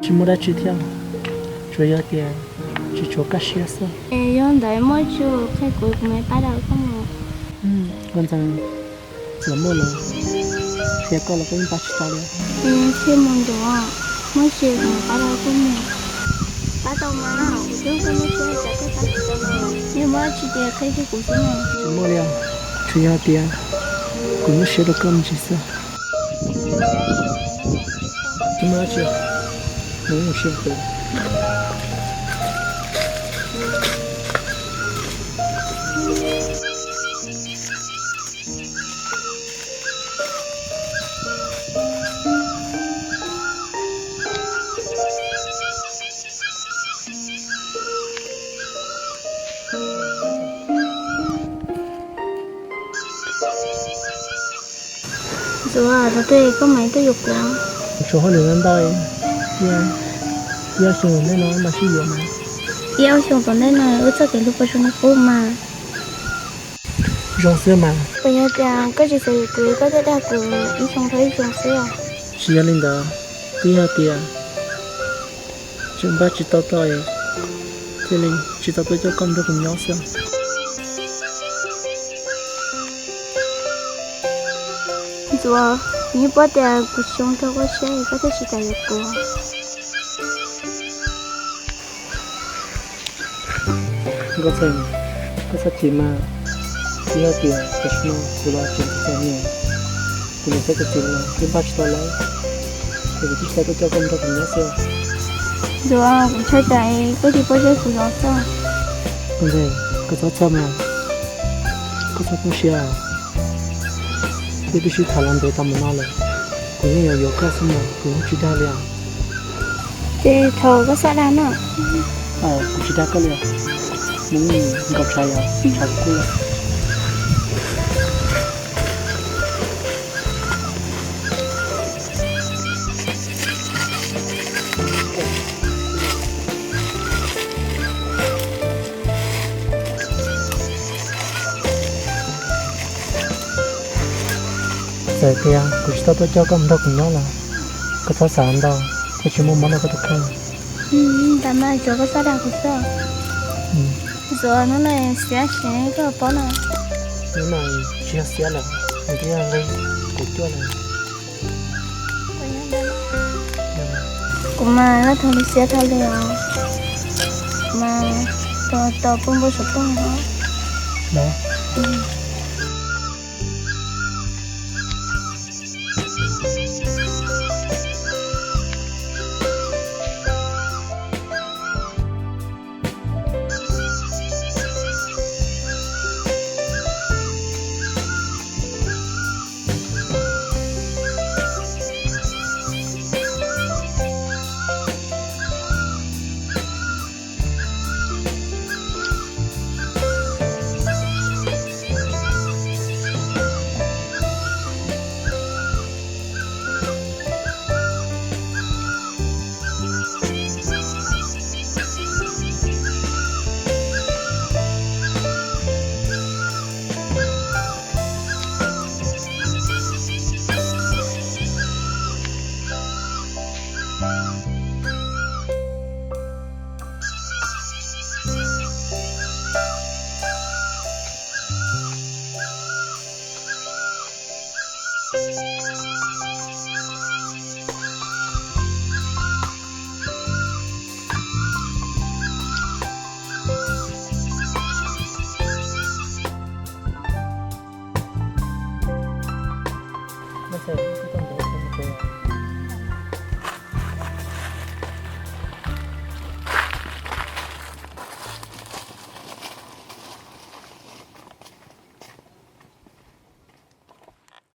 Tsis muaj dab tsi thiab, tsuas yog tias tsis tshuav kaj siab xwb. Yog ntawd muaj tsis qhia kuv, kuv mam pab rau koj mus. Koj ntxeev, txawm muaj los qhia koj los koj yeej pab tsis tau li. Tsis mus ntuas, muaj tsis kuv mam pab rau koj mus. Pab tau mas, kuv twb koj muaj tsis cas koj pab tsis tau no. Yog muaj tsis ces qhia kiag kuv xwb mas. Tsis muaj li os, tsuas yog tias kuv nyuaj siab rau koj me ntsis xwb. Tsis muaj dab tsi, nws mus siab kuv. Ntxuav, thaum twg koj mam tuaj yuav kuv? Tshuav hauj lwm ntau ntau, ib ob xyoo tom ntej no mam sib yuav mas. Ib ob xyoo tom ntej no wb txoj kev hlub puas zoo li qub mas? Zoo xwb mas. Puas yog tias koj tsis xav yuav kuv koj thiaj dag kuv ib xyoo dhau ib xyoo xwb? Tsis yog li ntawd, twb yog tias tseem npaj tsis tau tau, thiaj li tsis tau tuaj coj koj nrog kuv nyob xwb. Ntxuav, kuv yeej paub tias kuv tsis zoo rau koj siab es koj thiaj tsis kam yuav kuv. Nkauj Txheej, koj txhob chim mas, twb yog tias tam sim no kuv los tseem txom txom nyem, kuv niam thiab kuv txiv los twb npaj tsis tau lawm, ces kuv thiaj tsis tau tuaj coj koj nrog kuv nyob xwb. Ntxuav, kuv ntshai tsam koj tsis paub seb kuv zoo txog. Nkauj Txheej, koj txhob txhawj mas, koj txhob poob siab. Peb twb sib tham los ntev tau mus no lawm, kuv yeej yuav yuav koj xwb mas, kuv yeej tsis dag li os. Ces thaum koj txhob dag no. Kuv tsis dag koj li os, nws nkaus tshav yom, tshav kuj lawm. Txawm tias kuv tsis tau tuaj coj koj mus nrog kuv nyob los, koj txhob xav ntau, koj tsis muaj mob rau koj tus kheej. Ntawd mas tsuas koj txhob dag kuv xwb. Ntxuav, hnub no xiab heev koj paub no. Hnub no tsis yog xiab lawm, nws twb yog nqi kuv cuaj lawm. Kuv mas loj thaum li xiab thaum li os, mas tau poj npua saum toj os.